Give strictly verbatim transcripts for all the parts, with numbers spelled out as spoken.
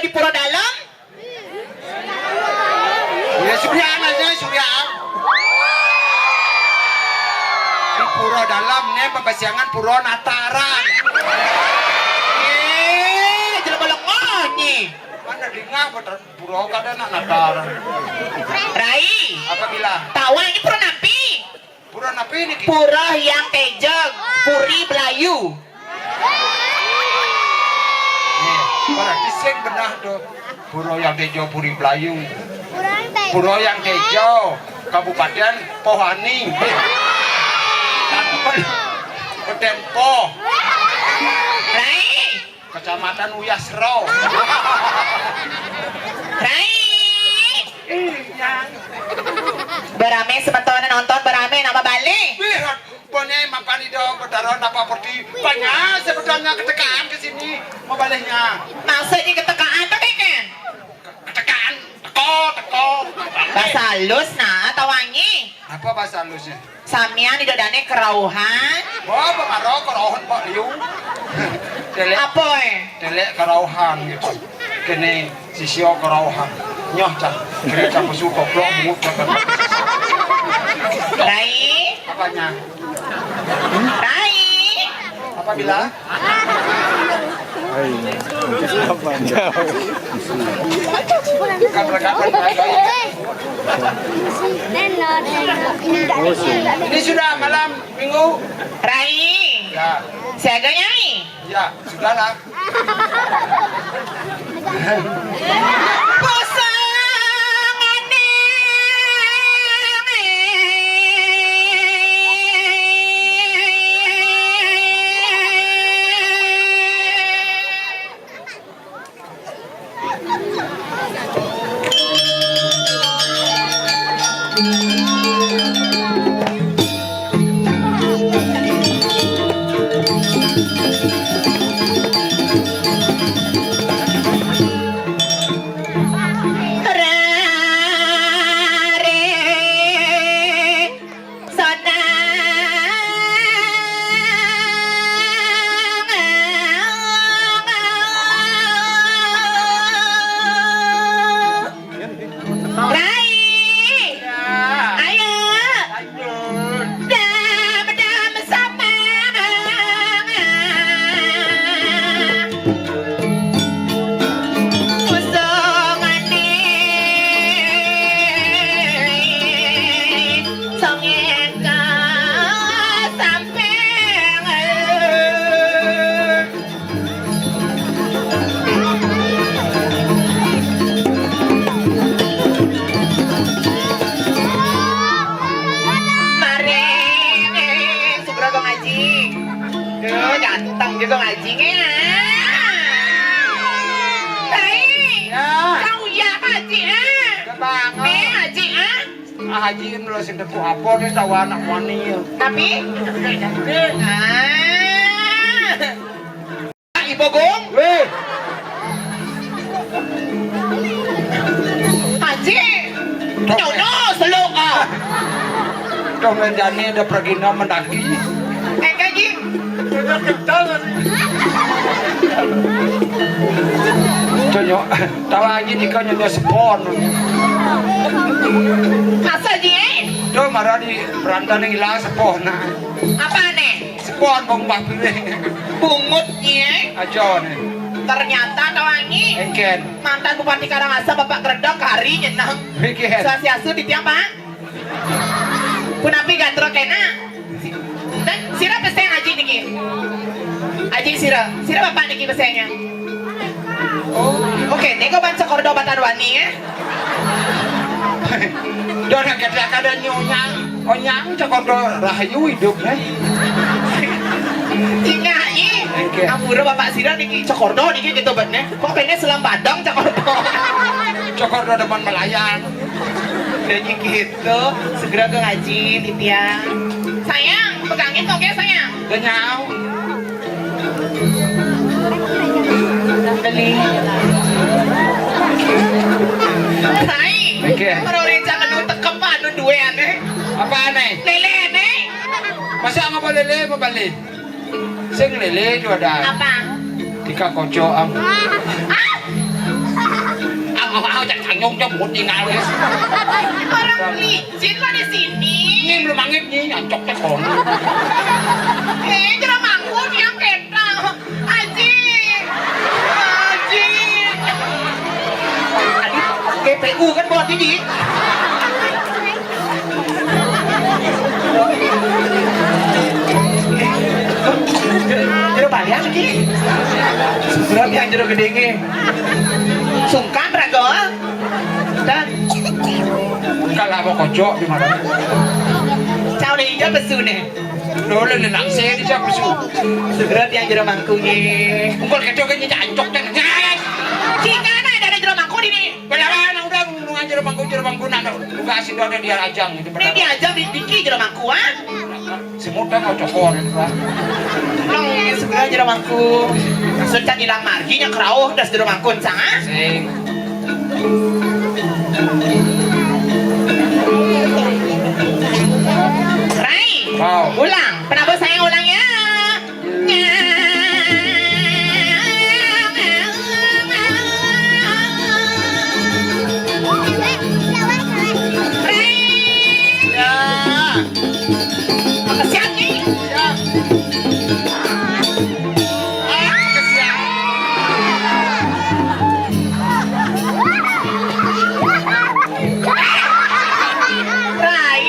Di Pura Dalem? Ya, Surya aja, Surya. Di Pura Dalem né, babasiangan Pura Nataran. Eh, jelema lengah nih. Mana dingah, betul. Pura kada nak natar. Rai. Apabila? Tawa ini pura napi? Pura napi ini? Pura Hyang Tejog, Puri Belayu. Nih, berarti sing benah tuh. Pura Hyang Tejog, Puri Belayu. Pura Hyang Tejog, Kabupaten Pohani. Kabupaten Poh. Rai. Kecamatan Uyasro. Rai. Berame semeton nonton, berame nama balik. Wih, punya mapan ido bertaruh apa perti banyak sebetulnya ketekaan ke sini mau baliknya. Maksudnya ketekaan tuh kan? Ketekaan, teko, teko. Bahasa halus nah atau wangi? Apa bahasa halusnya? Samian ido dane kerauhan. Oh, bengaro kerauhan Pak Liu. Telek. Apa eh? Telek kerauhan gitu. Kene sisio kerauhan. Nyoh cah. Kene cah pesu koplok bungut cah. Rai. Apanya? Rai. Apabila? Ini sudah malam minggu. Rai. Ya. Siaga nyai. Ya, sudahlah. Rai. Ya. Ayo. Lanjut. Dam, dam, sama. Usungane. Songeka sampai. Mari, Sugra Bang Haji. Duh, ganteng juga Haji nih. Hai. Ya. Kang Uya Haji, ah. Udah bangun. Eh, Haji, ah. Ah, Haji, lo sing depu apa nih, tawa anak wani ya. Tapi? Ah. Ibu Gung. Weh. Haji. Nyono seluk ah. Dong jani ada pergi no mendaki. Eh, Haji. Tonyo, tawa aja di kau nyonya sepon. Masa ji eh? Tuh marah di perantau nih hilang sepon nah. Apa nih? Sepon bong bak pilih. Bungut ji eh? Aja nih. Ternyata tawangi. Engken. Mantan Bupati Karangasem Bapak Keredok hari nyenang. Engken. Swastiastu di tiang Pak. Punapi gatra kena. Dan sira pesen Aji niki. Aji sira, sira bapak niki pesennya. Oh, oke, nego ban sekordo batan wani ya. Dona kata kada nyonyang, onyang sekordo rahayu hidup ya. Ingat i, oke. Ampura bapak sira niki sekordo niki gitu bannya. Kok kayaknya selam badang sekordo. Sekordo depan melayang. Jadi gitu. Tuh, segera ke ngaji, Nitya. Sayang, pegangin toke, sayang. Udah nyau. Beli. Hai. Oke. Kalau rencana nu tekep anu duwe aneh. Apa aneh? Lele aneh. Masa nggak boleh lele, mau balik? Sing lele juga ada. Apa? Tika kocok am. Ah! Ah, ah, cak tanyong cak buat tinggal, guys. Orang licin lo di sini. Ini belum mangit nih, ancok cek kono. Eh, jero mangku yang kena. Aji. Aji. Aduh, G P U kan bawa tinggi. Jero bayang iki. Jero yang jero gedenge. Sungkan raga. Dan kalah mau kocok di mana? Cau deh, ijo pesune. Lho, lho, lho, nang sini siapa su? Segera yang jero mangku nggih. Mungkul kecok kan nyecak ancok dan. Cingana ada jero mangku di nih. Belawan udah nunggu jero mangku, jero mangku nang. Buka sing ada dia ajang gitu. Ini dia aja di diki jero mangku ah. Semut kan mau cokor itu kan. Nang segera jero mangku. Secat ilang margi nya kerauh das jero mangku sang ah. Sing. Rai. Wow. Ulang. Penabur saya ulang ya. Ya. Siap, Ki? Siap. Ah, siap. Rai.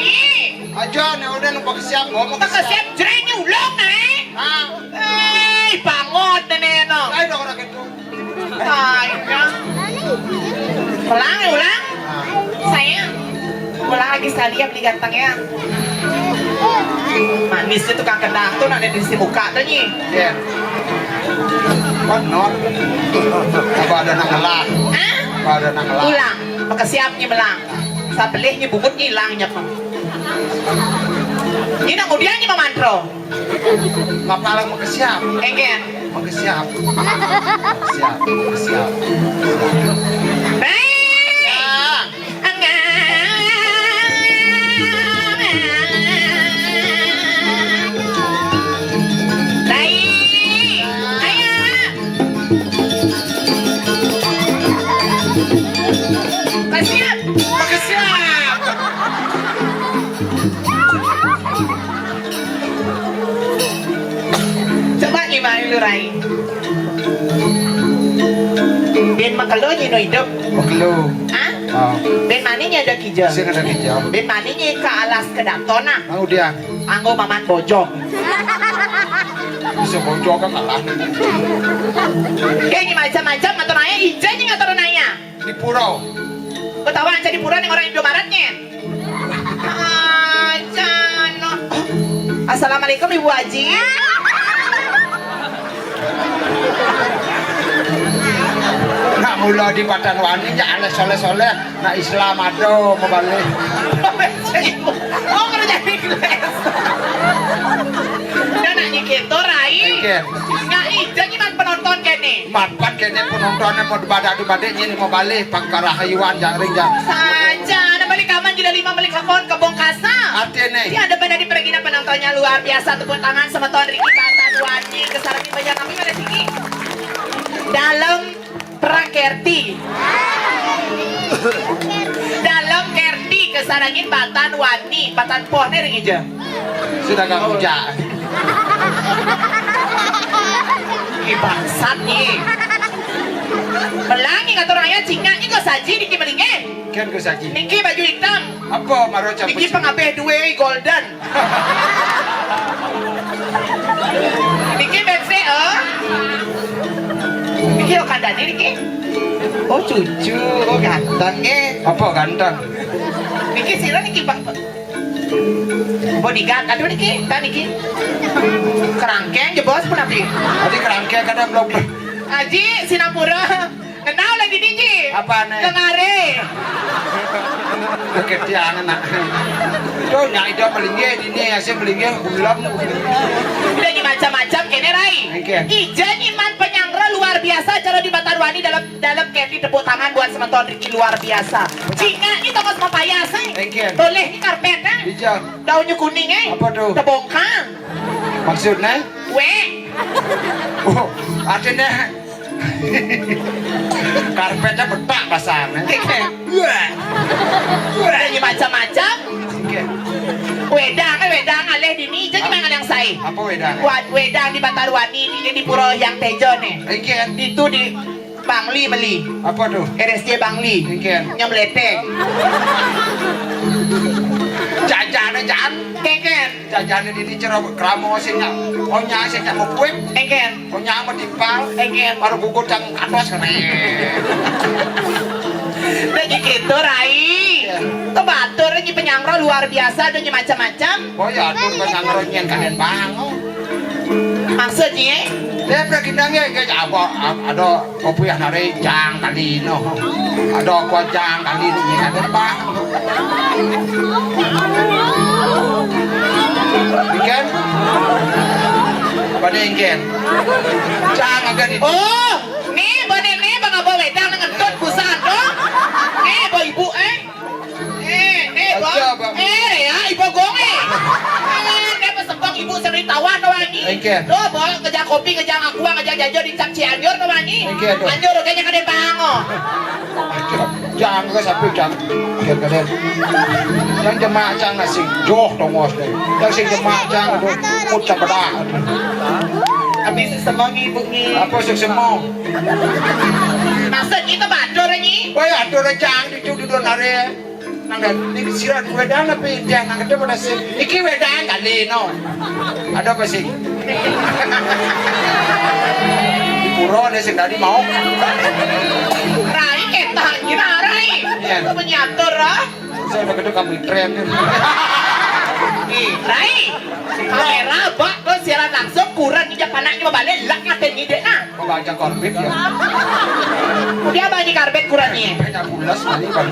Aja, nek udah numpak siap, ngomong siap. Siap, jreng ulung, eh. Ah. Eh, bangot nenek, no. Ayo dong, orang itu. Sayang. Ulang, ulang. Sayang. Ulang lagi sekali ya, beli ganteng ya. Manis itu tukang kendah tuh, nak di si muka tuh, Nyi. Iya. Benar. Apa ada nak ngelah? Hah? Apa ada nak ngelah? Ulang. Pakai siap, Nyi, melang. Sapelih, Nyi, bungut, Nyi, ilang, Nyi, apa? Nyi, nak kemudian, Nyi, memantro. Ngapa lah mau ke siap? Engken. Mau ke siap? Siap, mau ke siap. Baik. Ah. Baik. Ayo. Kesiap. Kesiap. Coba gimana lu, Rai? Bin makelo nyino hidup. Makelo. Hah? Ah. Bin mani nyada kija. Sing ada kija. Bin mani nyi ke alas ke dato nah. Mau dia. Anggo maman bojong. Bisa bojong kan kalah. Kayak macam-macam ngatur naya, ija nyi ngatur naya. Di pura. Ketawa aja di pura nih orang Indomaret nyen. Aja no. Assalamualaikum Ibu Haji. Nak mula di Patan Wani ya aneh soleh-soleh. Nak Islam ada mau balik. Oh, kerja Inggris. Udah nak nyikit tuh, Rai. Oke. Nggak ija nyiman penonton kene. Mapan kene penontonnya mau dibadak-dibadik nyini mau balik pangkara hayuan jaring ja. Saja, ada balik kaman jila lima balik kebon kebon kasa. Artinya. Di ada pada di pergi penontonnya luar biasa, tepuk tangan semeton Riki Patan Wani kesarang banyak kami pada tinggi. Dalam Perang Kerti. Dalam Kerti kesarangin Batan Wani, Batan Pohne ring ija. Sudah kamu jak. Ih, bangsat nih. Melangi ngatur ayat cingaknya kok saji niki melingin. Kan kok saji. Niki baju hitam. Apa maro campur? Niki pengabeh dua golden. Niki B C, oh. Niki lo kandani niki. Oh, cucu, oh, ganteng, eh. Apa ganteng? Niki sira niki, Bang. Bodyguard, aduh niki, ta niki. Kerangkeng je bos pun api. Tadi kerangkeng kadang belum. Aji, Sinampura. Kenal lagi niki. Apa nih? Lemari. Ketiangan nak. Tuh nyai dia melinggih di ini, hasil melinggih ulam. Udah ini macam-macam kene, Rai. Oke. Ija nyiman penyanggra luar biasa cara di Batarwani dalam dalam Candy, tepuk tangan buat semeton Ricky luar biasa. Cingak ini tongos mapayas, eh. Oke. Toleh ini karpet, eh. Ija. Daunnya kuning, eh. Apa tuh? Tebongkang. Maksudnya? Weh. Oh, artinya karpetnya betak Pasang, eh? Kek, kek. Wah. Wah, ini macam-macam. Oke. Wedang, eh, wedang alih dini, jadi mangan yang sae. Apa wedang? Wad-, wedang di Batarwani, di, di Pura Hyang Teja nih. Engken. Itu di Bangli meli. Apa tu? R S J Bangli. Engken. Nyam leteng. Jajan, eh, jan. Kek, kek. Jajane dini jero krama sing nyak, onya sing nyak mupui. Engken. Onya metimpal. Engken. Baru gugut yang atas kena. Lagi gitu, Rai. Iya. Tuh batur ini penyangro luar biasa, ada macam-macam. Oh ya, tuh penyangro nyen kalian bang. Maksudnya? Dia pergi nangis, kayak apa, ada Kopi yang hari jang kali no. Ada apa jang kali no, ini ada apa? Ikan? Pada ikan? Jang agak di. Oh, nih, bonek nih, bang apa wedang dengan tut busan tuh. Nih, bawa ibu, eh. Eh, eh, Bang. Aja, Bang. Eh, ya, Ibu Gong, eh. Eh, dia pesepong Ibu sering tawar no, Ani. Oke. Tuh, Bang, kerja kopi, kerja aqua, kerja jajo di Cap Cianjur no, Ani. Oke, tuh. Anjur, kayaknya kena bango. Aja. Jangan ke sapi, jangan. Biar kalian. Yang jemak jangan ngasih. Joh, tongos deh. Yang sing jemak jangan, aduh. Put cabedak. Habis semua nih, Ibu, nih. Apa sih semua? Maksud itu batur, Nyi? Wah, ya, atur jangan itu duduk nare. Nang dan ini sirat wedang tapi dia nang itu pada sih. Iki wedang kali no. Ada apa sih? Di pura nih sing tadi mau. Rai, kita kira Rai. Iya. Itu penyatur, ah. Saya udah gedek kamu tren. Nih, Rai. Kamera, bak, terus siaran langsung, kurang injak panaknya balik, lak ngatain ngidek, nah. Pembaca korbit ya. Dia banyak karbet kurangnya. Banyak pulas, mani, bang.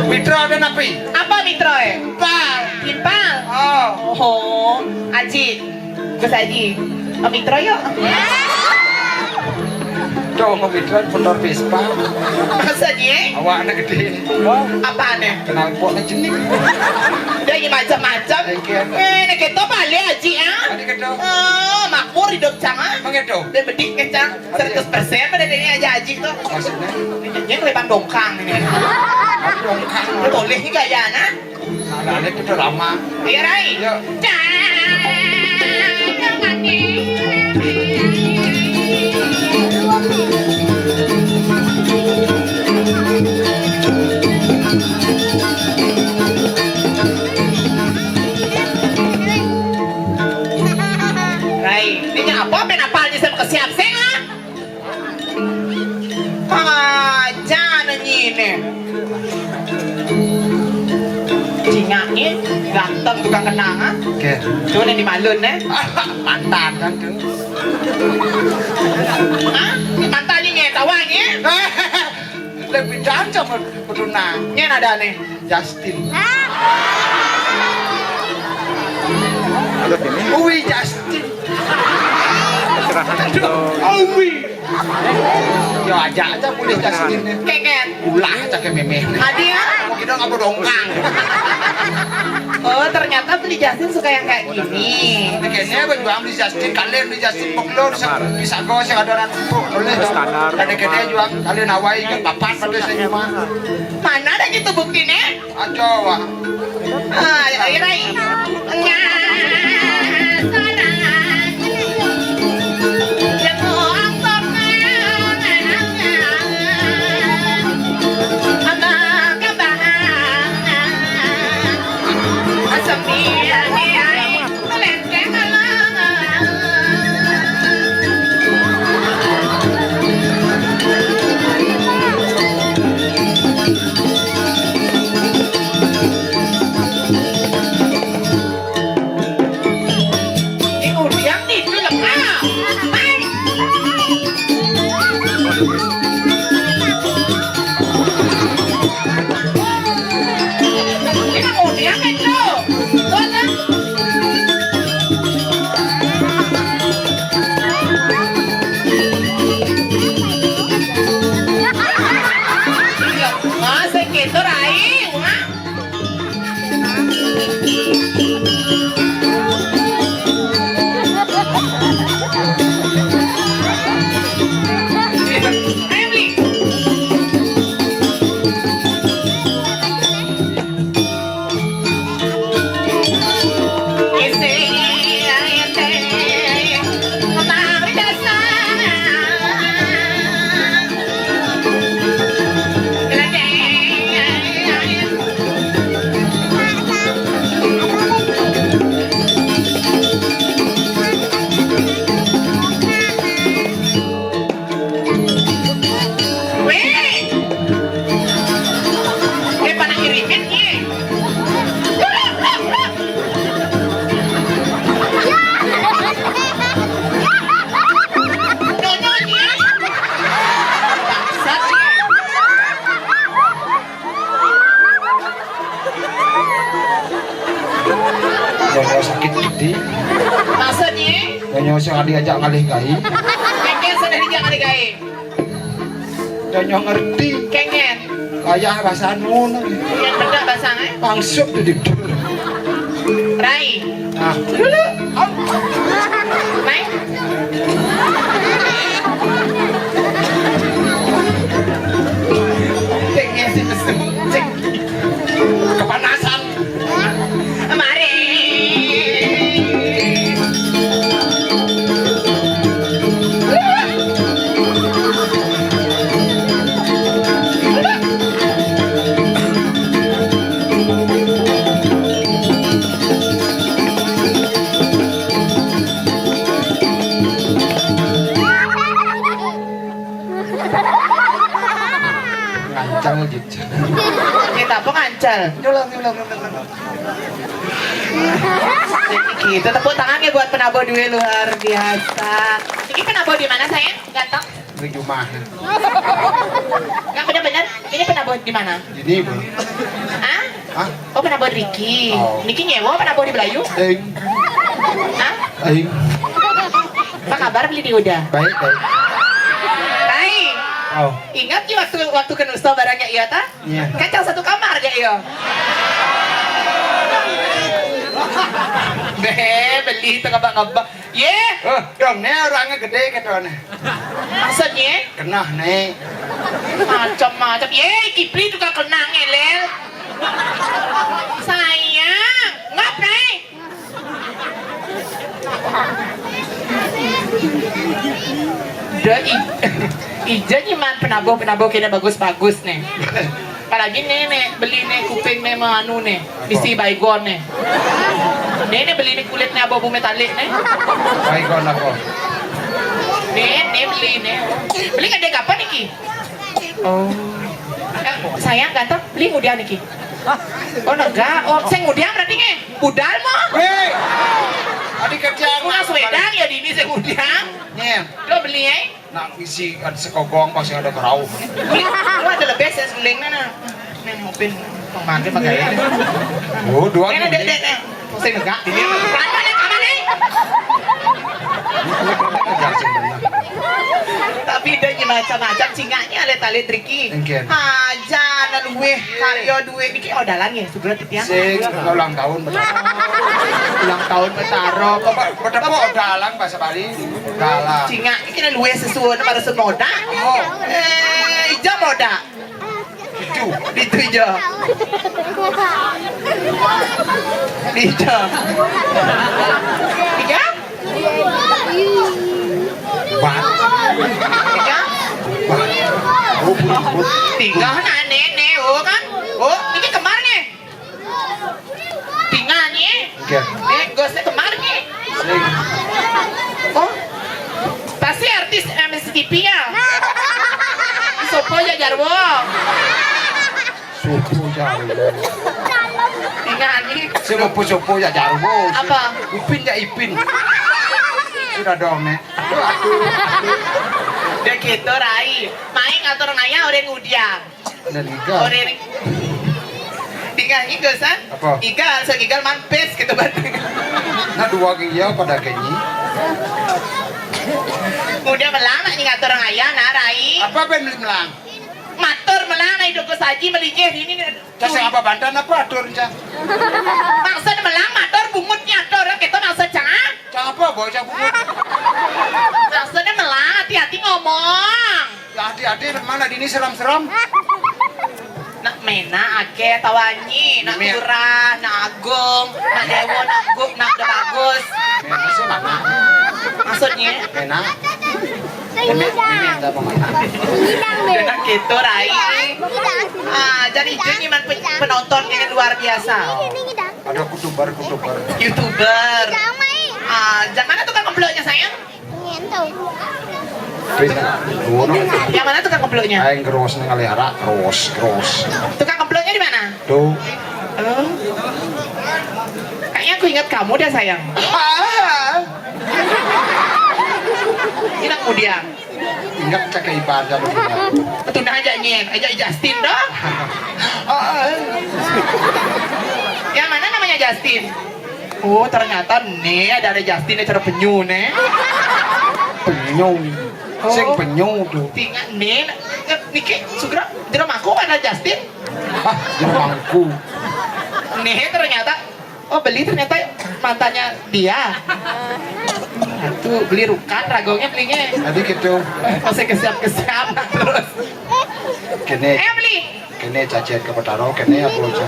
Mitra ada napi? Apa mitra, eh? Timpal. Timpal? Oh. Oh, Aji. Gus Aji. Oh, mitra yuk. Dong, mitra bener Vespa. Masa dia? Awak anak gede. Apa nih? Kenal pok nih jenis. Dia ini macam-macam. Oke. Eh, nek keto balik Aji, ah. Tadi keto. Oh, makmur hidup cang, ah. Emang keto? Dia bedik ke cang. Seratus persen pada dia aja Aji tuh. Maksudnya? Ini kelihatan dongkang ini. Dongkang. Boleh juga ya, nah. Nah, nah, ini kita lama. Iya, Rai. Iya. Rai, ini apa? Apa yang apa aja sama kesiap saya? Aja nanyine. Cingaknya ganteng tukang kenangan. Oke. Cuma yang dimalun, eh. Mantan kan tuh. Hah? Mantan ini tawannya? Lebih jancam betul nah. Ini ada nih. Justin. Uwi Justin. Aduh, Uwi. Ya aja aja boleh Justin. Keket. Ulah aja ke meme. Adi ya? Kita nggak berdongkang. Oh, ternyata beli Justin suka yang kayak gini. Kayaknya berjuang beli Justin, kalian beli Justin poklo bisa bisa gosip ada orang empuk boleh dong. Ada kayaknya jual kalian awai ke papan pada senyuman. Mana ada gitu buktinya? Aja, Wak. Ah, ya, ya, Rai. Nah, saran. Yang orang apa kebahan? Asam dia, dia. Nyo sing diajak ngalih gaé. Kéngkén sudah diajak ngalih gaé. Nyo ngerti. Kéngkén. Kaya bahasa anu. Yang beda bahasa, eh? Maksud di. Rai. Nah. Dulu. Rai. Kéngkén sih, cék. Kepanasan. Mari. Ngancal gitu. Kita apa ngancal? Nyulang, nyulang, nyulang, nyulang. Gitu, tepuk tangannya buat penabo dua luar biasa. Ini penabo di mana, sayang? Ganteng? Di rumah. Nggak benar-benar. Ini penabo di mana? Ini, Bu. Hah? Hah? Oh, penabo Riki. Oh. Niki nyewa penabo di Belayu? Ing. Hah? Ing. Apa kabar beli di Uda? Baik, baik. Baik. Oh. Ingat ki waktu, waktu ke Nusa barangnya iya ta? Iya. Kan cang satu kamar ja iya. Bé, beli itu ngebak-ngebak. Yé. Eh, dong, né orangnya gedé katanya. Maksudnya? Kenah, né. Macam-macam. Yé, Kipli juga kenah ngelel. Sayang, ngap, né. Dah i-, ija nyiman penabo-penabo kena bagus-bagus né. Apalagi né, né, beli né kuping né mah anu né, bisi Baygon né. Né, né beli né kulit né abo bumi talik né. Baygon apa? Né, né beli né. Beli kadé kapan niki? Oh. Eh, sayang ganteng, beli ngudiang niki. Oh, nega. Oh, sing ngudiang berarti nggih. Budal mo? Wéh. Adi kerja. Mas wedang ya dini sing ngudiang. Nyén. Lo beli, eh? Nak isi ada sekogong pasti ada kerauh. Lo ada lebih saya seling mana? Neng ngupin pemangke pakai. Oh, dua. Neng, dek, dek, neng. Sing negak dini. Berapa nih, kapan nih? Tapi dah macam-macam singanya alit-alit Riki. Enggak. Aja na luwih karya duit niki odalan ya, sebelah titiang. Sing ulang tahun Betara. Ulang tahun Betara. Bapak, bapak odalan bahasa Bali. Odalan. Singak niki na luwih sesuai para semoda. Oh. Eh, ija moda. Itu. Itu ija. Ija. Ija? Bat. Ija? Bat. Oh, pun, pun. Tinggal nak nenek, oh kan? Oh, ini kembar nih. Tinggal nih. Oke. Nih, gosnya kembar nih. Sing. Oh, pasti artis M S T P ya. Sopo ya Jarwo. Sopo Jarwo. Tinggal nih. Sopo, sopo ya Jarwo. Apa? Upin ya Ipin. Sudah dong, Nek. Aduh, aduh, aduh. Udah gitu, Rai. Main ngatur ngaya orang udiang. Dan Igal. Ora ri-, tinggal iki, Gus, ah? Apa? Igal, sing igal manpis gitu, Bang. Nah, dua ki iya pada kenyi. Udah melang nak ngatur ngaya, nah, Rai. Apa ben beli melang? Matur melang nak hidup Gus Haji melinggih ini. Cak sing apa bantan apa atur, Cak? Maksud melang matur bungut nyatur, kita maksud cak? Cak apa, bocah bungut? Maksudnya melang, hati-hati ngomong. Ya, hati-hati, mana dini seram-seram. Nak Mena akeh tawanyi, nak Mena. Turah, nak Agung, nak Dewo, nak Gup, nak De Bagus. Mena sih mana? Maksudnya? Mena. Mena, Mena enggak apa-apa. Udah nak gitu, Rai. Ah, jadi itu nyiman pen-, penonton ini luar biasa. Ada kutubar-kutubar. YouTuber. Ah, jangan mana tukang kemploknya, sayang? Beda. Ngono. Yang mana tukang kemploknya? Aing gros ning ngalih arak, gros, gros. Tukang kemploknya di mana? Tuh. Oh. Kayaknya aku ingat kamu deh, sayang. Ah. Ini nak mudiang. Ingat cak ibadah lu. Betul aja nyen, aja Justin dong. Ah. Yang mana namanya Justin? Oh, ternyata nih ada, ada Justin nih, cara penyu nih. Penyu. Sing penyu tuh. Tinggal nih, niki sugra jero mangkuk ada Justin. Ah, jero mangkuk. Nih ternyata, oh, beli ternyata mantannya dia. Tuh beli rukan ragongnya belinya. Tadi gitu. Masih kesiap-kesiap terus. Kene. Ayo beli. Kene cacian ke Petaro, kene apa aja?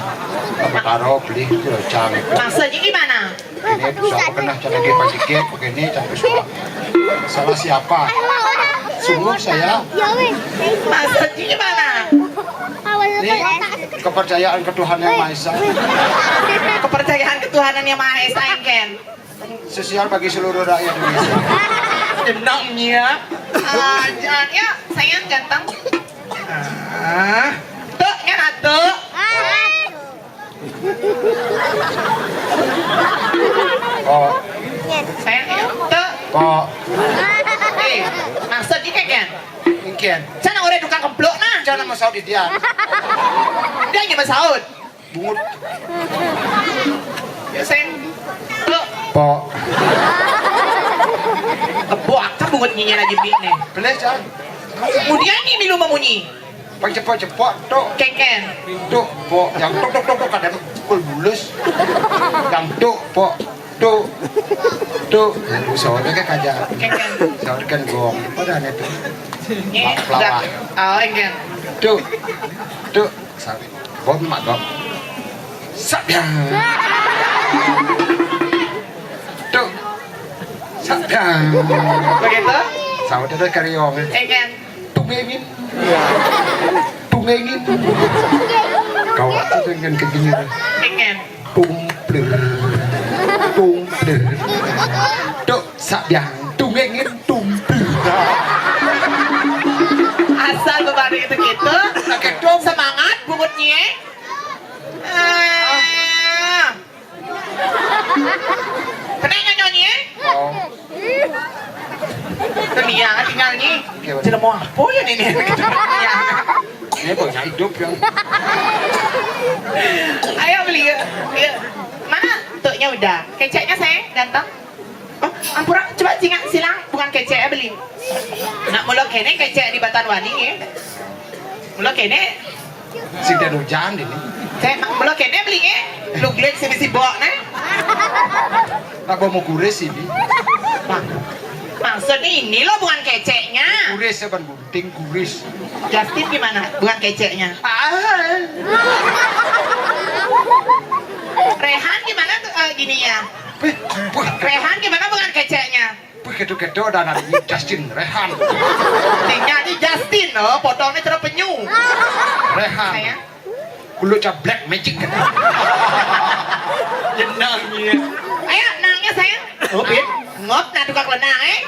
Ke Petaro beli itu cang itu. Maksudnya gimana? Ini bisa apa kena cara lagi pagi kek, begini sampai suka. Salah siapa? Sungguh saya. Maksudnya gimana? Ini kepercayaan ke Tuhan Yang Maha Esa. Kepercayaan ketuhanan Yang Maha Esa, engken. Sosial bagi seluruh rakyat Indonesia. Enaknya. Ah, jangan ya, sayang ganteng. Ah, tuh, ya, tuh. Oh. Sayang, ya, tuh. Kok. Eh, maksudnya kayak kan? Mungkin. Sana orang tukang kemplok nah. Sana mau saudi dia. Dia aja mau saud. Bungut. Ya, sayang. Tuh. Pok. Kebo akan bungut nyinyir aja bi nih. Boleh, Cang. Kemudian nih milu memunyi. Pang cepok-cepok, tok. Kengken. Tok, pok. Yang tok, tok, tok, tok, kadang pukul bulus. Yang tok, pok. Tok. Tok. Yang soalnya kan kaja. Kengken. Soalnya kan gong. Pada aneh tuh. Ini pelawak. Oh, kengken. Tok. Tok. Sabi. Bom mak gom. Sabiang. Tok. Sabiang. Begitu? Sama ada kariong. Kengken. Tungengin. Tungengin. Kau apa dengan keginian? Kengken. Tumplir. Tumplir. Tok, sabiang. Tungengin tumplir. Asal bebaring itu gitu. Oke, dong. Semangat bungutnya. Ah. Kena nyonyonye? Oh. Kena tinggalnya. Jelema apa ya ini? Ini banyak hidup ya. Ayo beli ya. Ya. Mana tuknya udah? Keceknya saya ganteng. Oh, ampura, coba cingak silang, bukan kecek ya beli. Nak mula kene kecek di Batan Wani ya. Mula kene. Sing ada hujan ini. Saya mula kene beli ya. Lu glik sini si bok nah. Apa mau kuris ini? Bang, maksudnya ini lo bukan keceknya. Kuris ya, Bang Gunting, kuris. Justin gimana? Bukan keceknya. Ah. Rehan gimana tuh eh, gini ya? Wih, wih, Rehan gimana bukan keceknya? Wih, gitu-gitu ada anak ini Justin Rehan. Tinggal di Justin loh, potongnya cerah penyu. Rehan. Saya? Kulit cap black magic kan. Jenangnya. Ayo, nangnya sayang. Oh, Pit. Ngop, nah tukang lenang eh.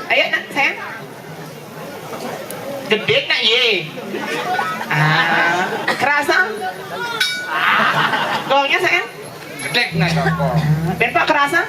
Ayo, nak sayang. Gede nak ye. Ah, kerasa? Golnya sayang. Gedek nah, Joko. Ben Pak kerasa?